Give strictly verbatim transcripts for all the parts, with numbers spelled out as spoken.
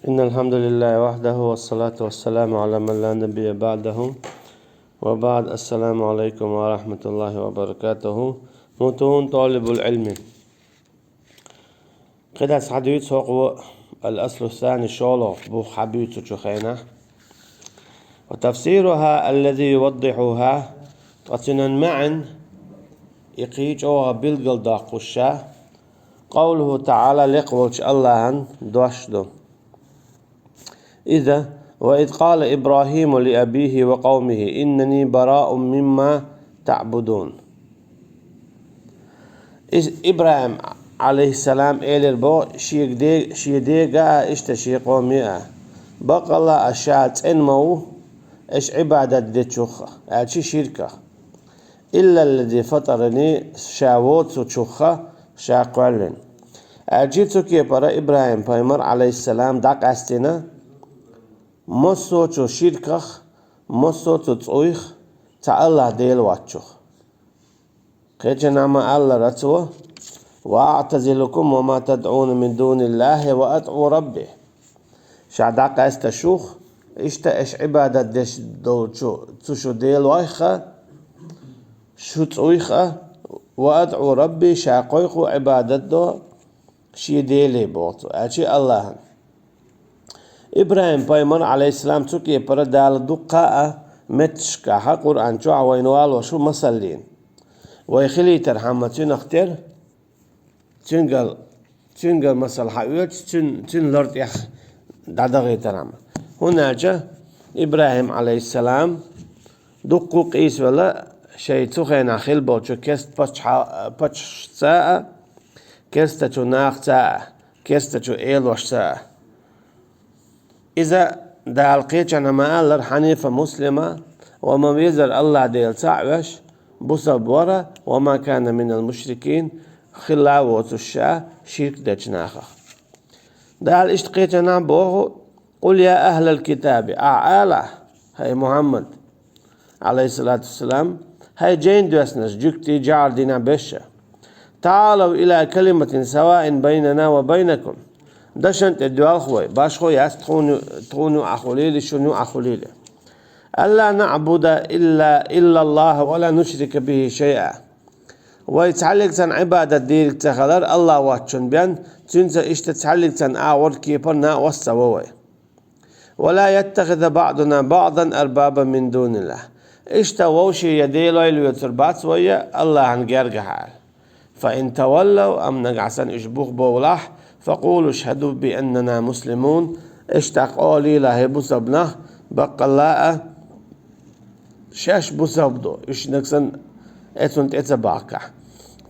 إن الحمد لله وحده والصلاة والسلام على من لا نبي بعده وبعد. السلام عليكم ورحمة الله وبركاته. متون طالب العلم. КхидӀа хьадуьйцу хӀокхо الأصل الثاني шолгӀа бух хьабуьйцучу хенахь. وتفسيرها الذي يوضحها, ткъа цуьнан маьӀна, и кхин чӀогӀа билгалдоккхуш ша, قوله تعالى, лекха волчу АллахӀан дош ду. Иза: وإذ قال إبراهيم لأبيه وقومه إنني براء مما تعبدون. Иза ИбрахӀим, Ӏалайхиссалам, элира боху шега де-, шен дега а, иштта шен къоме а: «Баккъалла а ша цӀена ма ву, аша Ӏибадат дечух, аьлчи ширках. إلا الذي فطرني, ша воцучух ша кхоьллина». Аьлчи цу кепара ИбрахӀим-пайхамар, Ӏалайхиссалам, дӀакъаьстина массо а цу ширках, массо а цу цӀуйх цхьа АллахӀ Дела воцчух. Кхечанхьа ма-аллара цо: «وأعتزلكم وما تدعون من دون الله وأدعو ربي». Ша дӀакъаьста шух, иштта аша Ӏибадат деш долчу цу шу делойх а, шу цӀуйх а, «وأدعو ربي», ша кхойкху Ӏибадат до шен Деле боху цо, аьлчи АллахӀан. ИбрахӀим-пайхамар, Ӏалайхиссалам, цу кепара Дала дуккха а метташкахь Къуръан чохь вайна валош ву масаллина. Вай хилийтархьама цуьнах тера, цуьнгара, цуьнгара масал хьаоьцу, цуьн-, цуьнан лар тӀех дӀадахийтархьама. ХӀунда аьлча ИбрахӀим, Ӏалайхиссалам, дуккха къийсавелла шайн цу хенахь хилла болчу керста паччахьа-, паччахьашца а, керстачу нахаца а, керстачу элошца а. Иза Дала кхечанхьа ма-аллара: «حنيفا مسلما», ва ма везара АллахӀ Дела цхьаъ веш, бусалба вара, «وما كان من المشركين», хилла а воцуш ша ширк дечу нахах. Дала иштта кхечанхьа боху: «قل يا أهل الكتاب», ахьа ала, хӀай Мухьаммад, Ӏалайхиссалату вассалам, хӀай жайна доьснарш, жуьгтий, жӀаралла динехь берш а: «تعالوا إلى كلمة سواء بيننا وبينكم». Дашан тӀе доьлху вай, башхо яц тхуна, тхуна юкъахь хуьлийла, шуна юкъахь хуьлийла. «ألا نعبد إلا، إلا الله ولا نشرك به شيئا». Вай цхьаллигцан Ӏибадат дийриг ца хилар, АллахӀ воцчун бен, цуьнца иштта цхьаллигцан агӀор кепара накъост ца во вай. «ولا يتخذ بعضنا بعضا أربابا من دون الله». Иштта вовшийн я делой лоьцур бац вай я АллахӀан гергахь аьлла. «فإن تولوا», амма нагахь санна уьш бух бовлахь, «فقولوا اشهدوا بأننا مسلمون». Иштта олийла, хӀай бусалба нах, баккъалла а шаьш бусалба ду, уьш нагахь санна эцунна тӀе ца бахкахь.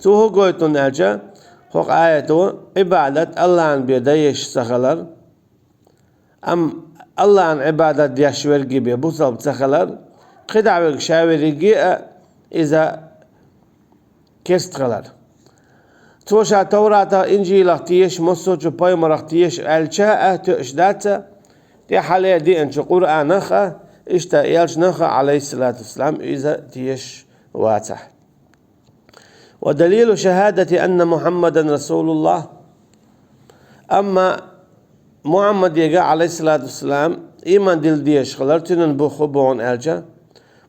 Цо хӀун гойту аьлча, хӀокху аято Ӏибадат АллахӀан бен дан еш ца хилар, амма АллахӀан Ӏибадат деш верг бен бусалба ца хилар, кхидӀа верг ша верриге а иза керста хилар. Цо ша Тавратах, Инжилах теша, массо а цу пайхамарах теша аьлча а тоьаш дац, тӀаьххьара деанчу Къуръанах а, иштта элчанах а, Ӏалайхиссалату вассалам, иза тешаш вацахь. «ودليل شهادة أن محمدا رسول الله». Амма Мухьаммадега, Ӏалайхиссалату вассалам, ийман дилла дезаш хилар цуьнан бух хӀун бу аьлча,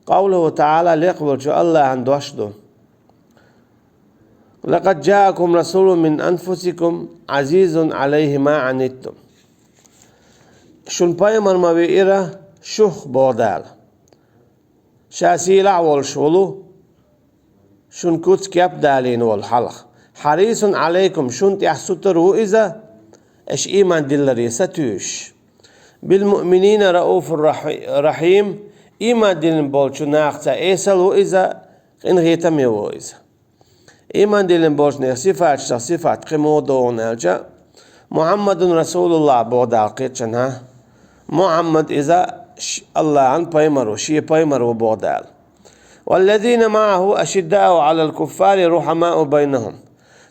قوله تعالى, лекха волчу АллахӀан дош ду: «لقد جاءكم رسول من أنفسكم عزيز عليه ما عنتم». Шун пайхамар ма веара шух, боху Дала. Ша сийлахь волуш волу, шун куц кеп далийна волу хьалха. «حريص عليكم», шун тӀехь сутара ву иза, аша ийман дилларе сатуьйсуш. «بالمؤمنين رءوف رح-، رحيم», ийман диллина болчу нахаца эсала ву иза, къинхетаме ву иза. Ийман диллина болчу нехан сифаташах сифат кхин муха ду аьлча, «محمد رسول الله», боху Дала кхечанхьа. Мухьаммад иза ш-, АллахӀан пайхамар ву, шен пайхамар ву, боху Дала. «والذين معه أشداء على الكفار رحماء بينهم».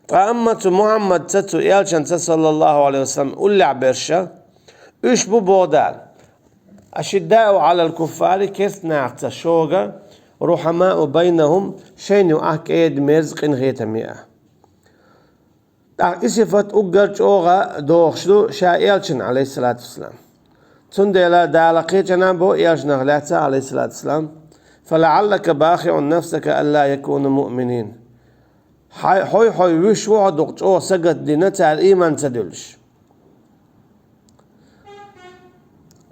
Ткъа амма цу Мухьаммадца, цу элчанца, саллаллаху Ӏалайхи ва саллам, уллехь берш а, уьш бу, боху Дала, «أشداء على الكفار», керста нахаца шога, «رحماء بينهم», шайна юкъахь кӀеда-мерза, къинхетаме а. ТӀаккха и сифат уггар чӀогӀа дохуш ду ша элчана, Ӏалайхиссалату вассалам. Цундела Дала кхечанхьа боху элчанах лаьцна, Ӏалайхиссалату вассалам: «فلعلك باخع نفسك ألا يكونوا مؤمنين». Хьай-, хьой-хьой вуьш ву хьо дукха чӀогӀа сагатдина, цара ийман ца дуьллуш.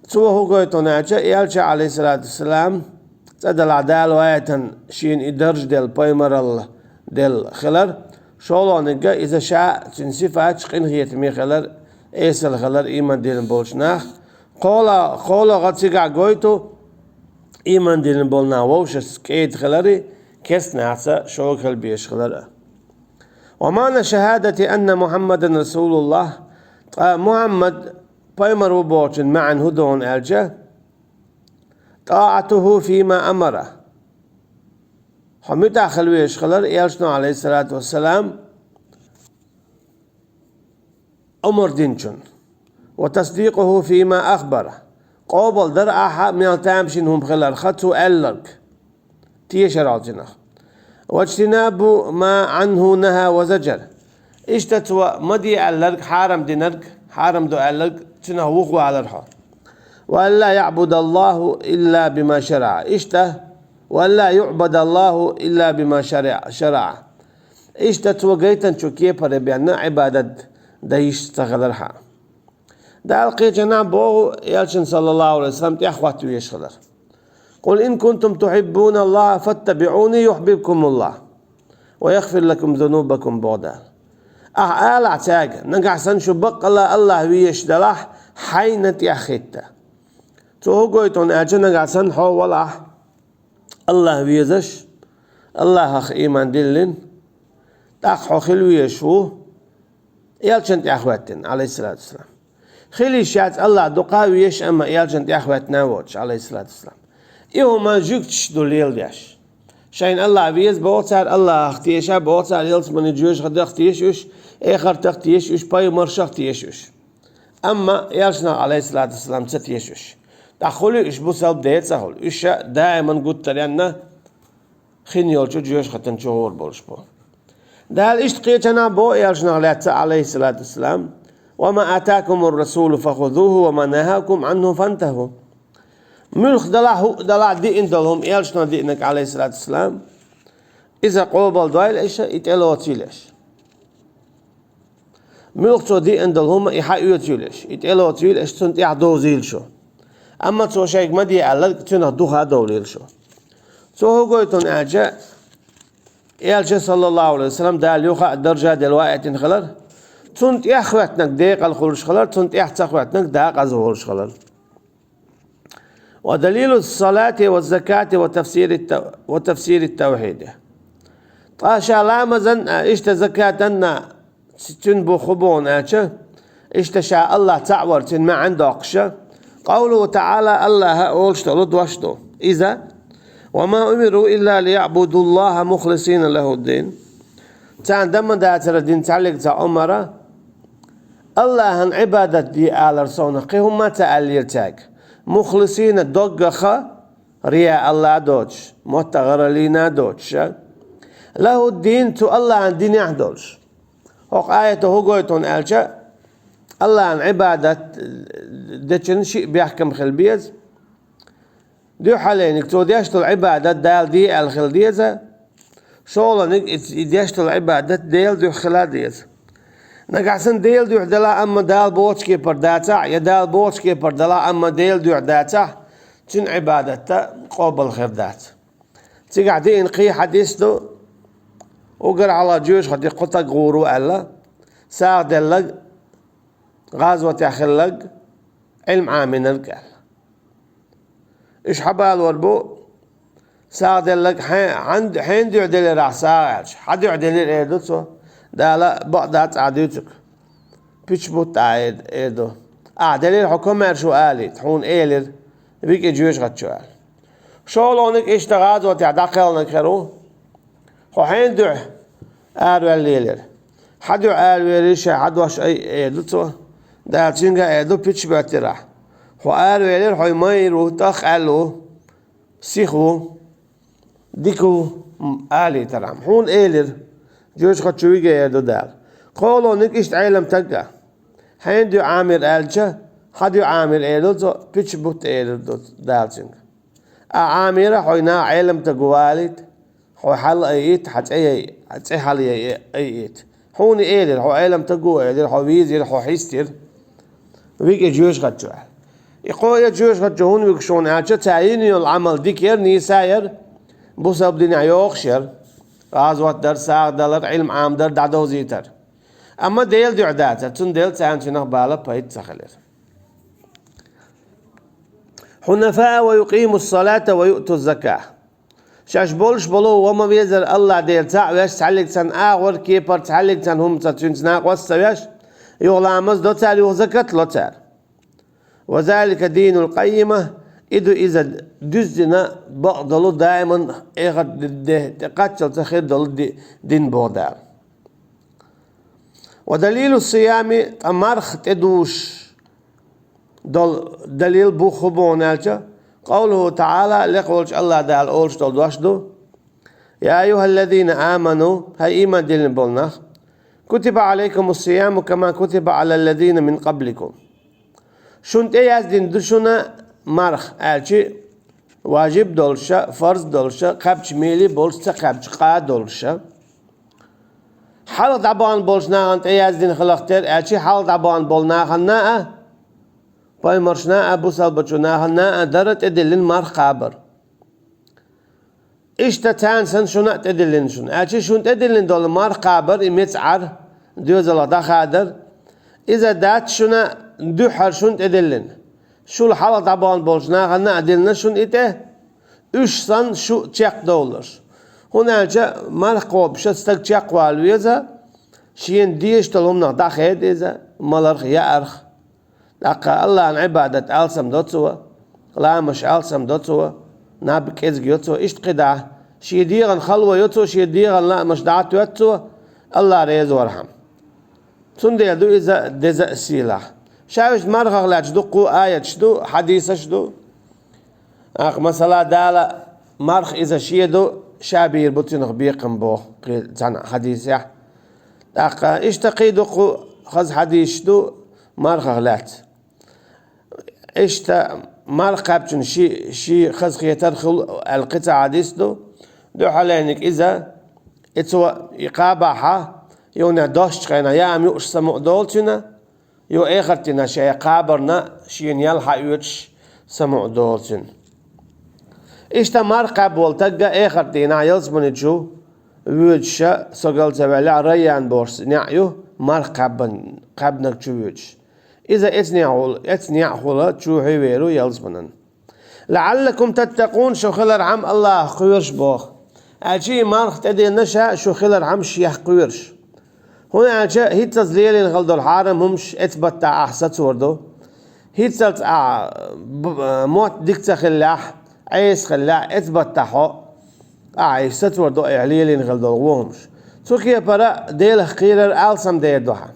Цо хӀун гойту аьлча, элча, Ӏалайхиссалату вассалам, цӀа далахь Дала вайтан шена и дарж делла, пайхамаралла делла хилар, шолгӀаниг а иза ша цуьнан сифаташ къинхетаме хилар, эсала хилар ийман дина болчу нах, кхола-, кхолагӀа цигахь гойту, ийман дина болу нах вовшашца кӀеда хилар а, керста нахаца шога хила безаш хилар а. «ومعنى شهادة أن محمدا رسول الله», ткъа Мухьаммад пайхамар ву бохучун маьӀна хӀун ду аьлча, «طاعته فيما أمر». Хьо муьтӀахь хила везаш хилар элчано, Ӏалайхиссалату вассалам, омра динчун. «وتصديقه فيما أخبر». Къобалдар ахьа мел тамашийна хӀума хиларх цо аьлларг. Тешар хьо цунах. «واجتناب ما عنه نهى وزجر». Иштта цо ма де аьлларг, хьарам динарг, хьарам ду аьлларг, цунах вухавалар хьо. «وألا يعبد الله إلا بما شرع». Иштта «وألا يعبد الله إلا بما شرع». Иштта цо гайтинчу кепара бен Ӏибадат дан йиш ца хилар хьан. Дала кхечанхьа боху элчана, саллаллаху Ӏалайхи ва саллам, тӀаьхьахӀотта везаш хилар. «قل إن كنتم تحبون الله فاتبعوني يحببكم الله ويغفر لكم ذنوبكم», боху Дала. Ахьа алахь цаьрга, нагахь санна шу баккъалла АллахӀ везаш далахь, хьайна тӀаьхьахӀитта. Цо хӀун гойту аьлча, нагахь санна хьо валахь АллахӀ везаш, АллахӀах ийман диллина, тӀаккха хьо хила везаш ву элчана тӀаьхьахӀоьттина, Ӏалайхиссалату вассалам. Хила йиш яц АллахӀ дукха везаш, амма элчана тӀаьхьахӀоьттина а воцуш, Ӏалайхиссалату вассалам. И хӀума жуьгташ ду леладеш. Шайна АллахӀ веза боху цара, АллахӀах теша боху цара, ялсаманин жоьжахатех теша уьш, эхартах теша уьш, пайхамаршах теша уьш. Амма элчанах, Ӏалайхиссалату вассалам, ца теша уьш. ТӀаккха хуьлу уьш бусалба ден цӀа хуьлу. Уьш ша даиман гуттаренна хин йолчу жоьжахатан чу гӀур болуш бу. Дала иштта кхечанхьа боху элчанах лаьцна, Ӏалайхиссалату вассалам: «وما آتاكم الرسول فخذوه وما نهاكم عنه فانتهوا». Муьлх далахь, хӀуъа далахь, диъна долу хӀума элчано диънарг, Ӏалайхиссалату вассалам, иза къобалдойла аша, и тӀелоцийла аша. Муьлх цо диъна долу хӀума и хьаоьцийла аша, и тӀелоцийла аша, цунна тӀаьхьа довзийла шу. Амма цо шайга ма де аьлларг, цунах духа а довлийла шу. Цо хӀун гойту аьлча, элча, саллаллаху Ӏалайхи ва саллам, Дала юха а даржа делла ваийтина хилар, цунна тӀаьхьахӀоьттинарг декъала хуьлуш хилар, цунна тӀаьхьа ца хӀоьттинарг декъаза волуш хилар. «ودليل الصلاة والزكاة وتفسير الت-، وتفسير التوحيد». Ткъа ша ламазан а, иштта закатан а ц-, цуьнан бу хӀун боху аьлча, иштта ша АллахӀ цхьаъ вар, цуьнан маьӀна доккхуша, قوله تعالى, АллахӀа олуш долу дош ду. Иза: «وما أمروا إلا ليعبدوا الله مخلصين له الدين». Царна дан ма дацара дина цхьаллиг цхьа омара, АллахӀан Ӏибадат де алар совнах кхин хӀумма а ца аьллера цаьрга. «مخلصين», доггаха, рияъ АллахӀ а доцуш, моттагӀараллина а доцуш, а, «له الدين», цу АллахӀан динехь а долуш. ХӀокху аято хӀун гойту аьлча, АллахӀан Ӏибадат дечун шиъ бехкам хила беза. Дуьххьалейниг цо деш долу Ӏибадат Дала де аьлла хила деза, шолгӀаниг и, и деш долу Ӏибадат Делан дуьхьа хила деза. Нагахь санна Делан дуьхьа делахь, амма Дала бохучу кепара дацахь, я Дала бохучу кепара делахь, амма Делан дуьхьа дацахь, цуьнан Ӏибадат къобал хир дац. Цигахь деана кхин хьадис ду, уггар хьалха жоьжахати кху стаг гӀур ву аьлла, сагӀа делларг, гӀазотехь хилларг, Ӏилма Ӏамийнарг аьлла. Уьш хьабалор бу, сагӀа делларг хьайн, хьан-, хьенан дуьхьа делира ахь сагӀа аьлча, хьан дуьхьа делира эр ду цо, Дала бакъ дац ахь дуьйцург. Пуьчу бутт ахь эр, эр ду. Ахь делира хьо комаьрша ву алийта, хьуна элира, вига и жоьжахати чу аьлла. ШолгӀаниг иштта гӀазотехь дӀакхелхинарг хир ву. Хьо хьенан дуьхьа араваьлла лелира? Хьан дуьхьа аравелира ша, хьан дош айа, эр ду цо. Дала цуьнга а эр ду, пуьчу боьттира ахь. Хьо аравелира, хьо майра ву, тӀахкъаьлла ву, сиха ву, дика ву, м, алийтархьама. Хьуна элира, жоьжахати чу вига эр ду Дала. Кхолониг иштта Ӏелам тагга: «Хьенан дуьхьа, Ӏамир?» аьлча, «Хьан дуьхьа, Ӏамир», элира цо, «Пича бутт», элира цо Дала цуьнга. «А, Ӏамира, хьо наха Ӏеламтаг валийта, хьо хьал айийта, хьан цӀе яй-, хьан цӀе хьал яй-, айийта. Хьуна элира, хьо Ӏеламтаг ву элира, хьо вийзира, хьо хьистира». Вига жоьжахати чу. И кхо а жоьжахати чу хӀунда вига шуна аьлча, цара йина йолу Ӏамал дика яра, нийса яра, бусалба динехь йогӀуш яра. ГӀазот дар, сагӀа далар, Ӏилма Ӏамадар, дӀадовзийтар. Амма Делан дуьхьа дацара, цундела царна цуьнах бала пайда ца хилира. «Хьунафаа ва юкъиму ссалата ва юъту ззака». Шаьш болуш болу ва ма везара АллахӀ Дела цхьаъ веш, цхьаьллиг цхьана агӀор, кепара цхьаьллиг цхьана хӀума ца, цуьнца накъост ца веш, юха ламаз до цара, юха закат ло цара. «Ва залика динул къаййима», и ду иза дуьззина, бакъдолу, даиман эхарт де, де, тӀекхаччалца хир долу ди-, дин боху Дала. «Ва далилу ссиями», ткъа марх тӀедужуш долу далил бух хӀун боху аьлча, къовлуху таӀала, лекха волчу АллахӀ Дала олуш долу дош ду: «Я айюхаллазина аману», хӀай ийман диллина болу нах, «кутиба Ӏалайкуму ссияму кама кутиба Ӏалаллазина мин къабликум». Шуна тӀеяздина ду шуна марх аьлчи, важиб долуша, фарз долуша, кхаьбча мели болуш, ца кхаьбча къа долуша. Хьалха дӀабахана болчу нахана тӀеяздина хиларх тера аьлчи, хьалха дӀабахана болу нахана а, пайхамаршна а, бусалбачу нахана а дара тӀедиллина марх кхабар. Иштта царна санна шуна а тӀедиллина шуна. Аьлчи шуна тӀедиллина долу марх кхабар, и меца Ӏар, доьзалах дӀахадар. Иза дац шуна дуьххьара шуна тӀедиллина. Шул хьалха дӀабахана болчу нахана а диллина шуна и тӀе, уьш санна шу чекхдовлуш. ХӀунда аьлча марх кхобуша стаг чекхвала веза, шена дезаш долу хӀуманах дӀахеда иза, маларх, яарх. ТӀаккха АллахӀан Ӏибадат алсам до цо, ламаш алсам до цо, наб кӀезиг йо цо, иштта кхидӀа, шен дегӀан халва йо цо, шен дегӀан лаамаш дӀатоьтту цо, АллахӀ реза вархьама. Цундела ду иза деза а, сийлахь. Ша вуьшта мархах лаьтташ дуккха а аяташ ду, хьадисаш ду. Акха, масала, Дала марх иза шен ду, ша бийр бу цуьнах бекхам боху кхин цхьана хьадисехь. ТӀаккха иштта кхин дуккха а хаза хьадисаш ду мархах лаьцна. Иштта марх кхаьбчун ши, ши хазахетар хуьлу аьлла кхин цхьа хьадис ду. Дуьхьалайниг иза, и цо и кхабахьа, юханехь доссачу хенахь яам юуш самукъа долу цуьнан, юха эхартина шайн кхабарна шена ял хьаоьцуш самукъа долу цуьнан. Иштта марх кхаьбна волу тагга эхартдийнахь ялсамани чу воьдуша, со гал ца ваьллехь, Райян бохуш неӀ ю, марх кхаьбна, кхаьбнарг чу воьдуш. Иза эцнехь хуьлу, эцнехь хуьлу чу хьийвер ву ялсаманан. «ЛаӀаллакум таттакъун», шу хилархьама АллахӀах кхоьруш боху. Аьлча и марх тӀедиллина ша шу хилархьама шех кхоьруш. ХӀунда аьлча хӀинццалц лелийна хила долу хьарам хӀумаш эцбаттахь ахь сацор ду. ХӀинццалц ахь б-, мотт дика ца хиллехь, Ӏеса хиллехь, эцбаттахь хьо, ахь и сацор ду айхьа лелийна хила долу вон хӀумаш. Цу кепара Делах кхерар алсам дер ду хьан.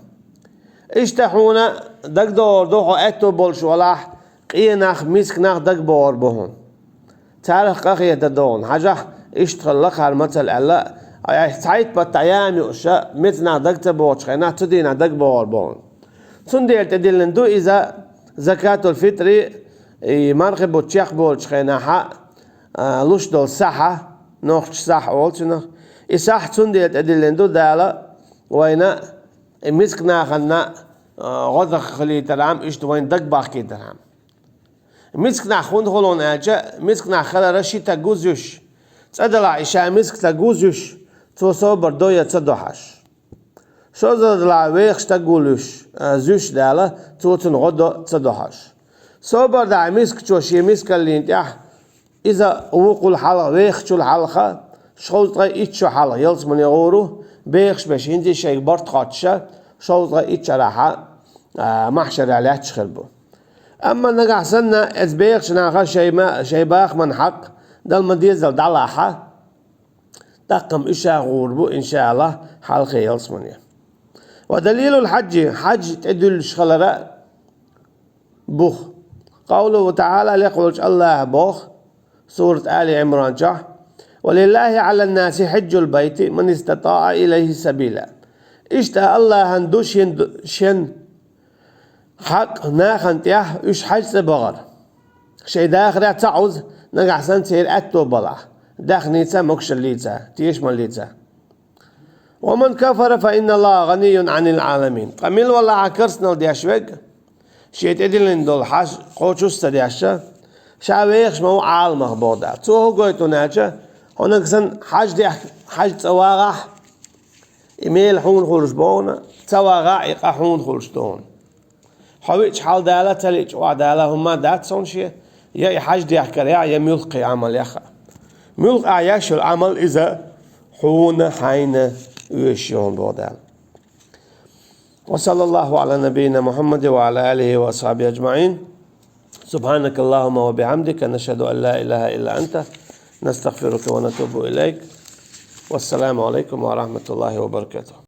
Иштта хьуна дагадогӀур ду, хьо аьтто болуш валахь, къен нах, миска нах дагабогӀур бу хьуна. Царах къахетар ду хьуна. Хьажахь, иштта хилла кхара мацалла аьлла, айхьа цхьайтта баттахь яам юуша, меца нах дага ца богӀучу хенахь, цу дийнахь дагабогӀур бу хьуна. Цундела тӀедиллина ду иза закатул-фитри, и мархи бутт чекхболучу хенахьа, а, луш долу сахьа, нохча сахьа олу цунах. И сахьа цундела тӀедиллина ду Дала вайна и миска нахана, а, гӀо-, даха хилийтархьама, иштта вайна дагабахкийтархьама. Миска нах хӀунда хуьлу аьлча, миска нах хиларан ши таг ву зуьш. ЦӀа далахь и ша миска таг ву зуьш, цо собар до я ца до хьаш. ШозлагӀа далахь вехаш таг ву луьш, а, зуьш Дала, цо цунна гӀо до ца до хьаш. Собар дахь мискачо шен мискаллин тӀехь, иза вукхул хьалха, вехачул хьалха, шовзткъе итт шо хьалха ялсамане гӀур ву, бехаш берш хӀинца шайга барт хоттуша, шовзткъе итт шарахьа, а, махьшарехь лаьтташ хир бу. Амма нагахь санна, эцу бехачу наха шайн ма-, шайн бахаман хьакъ дала ма-деззал дӀалахьа, тӀаккха-м уьш а гӀур бу, иншааллахӀ, хьалхе ялсамане. Ва далилул хьаджи, хьадж тӀедуьллуш хилара бух. Къовлуху таӀала, лекха волчу АллахӀа боху, сурат Али Ӏимран чохь: «Ва лиллахи Ӏалан-наси хьиджул байти ман истатаӀа илайхи сабила». Иштта Аллахьан ду шен, шен хьакъ нахана тӀехь уьш хьаьж цӀа бахар. Шайн дахарехь ца Ӏуза, нагахь санна церан аьтто балахь, даьхнийца, могушаллица, тешамаллица. «Ва ман кафара фа инна Аллаха гӀанийюн Ӏанил Ӏаламин». Ткъа мила валахь а керстанал деш верг, шен тӀедиллина долу хьаж кхочуш а ца деш, ша вехаш ма ву Ӏаламах боху Дала. Цо хӀун гойту аьлча, хьо нагахь санна хьаьж дехка, хьаьж цӀа вагӀахь, и мела хьуна хуьлуш бу хьуна, ца вагӀахь, и къа хьуна хуьлуш ду хьуна. Хьо виъча хьал Дала, ца лиъча охьа Дала хӀумма дац хьуна шен, я и хьаьж дехкарехь, я муьлххе Ӏамалехь а. Муьлхха ахь еш йолу Ӏамал иза хьуна, хьайна оьшуш ю хьуна боху Дала. Ва саллаллаху Ӏала набийина Мухьаммадин ва Ӏала алихи ва асхьабихи аджмаӀин. Субхьанакаллахумма ва бихьамдика, нашхаду ан ла илаха илла анта, настагъфирука ва натубу илайк. Вассаламу Ӏалайкум ва рахьматуллахи ва баракатух.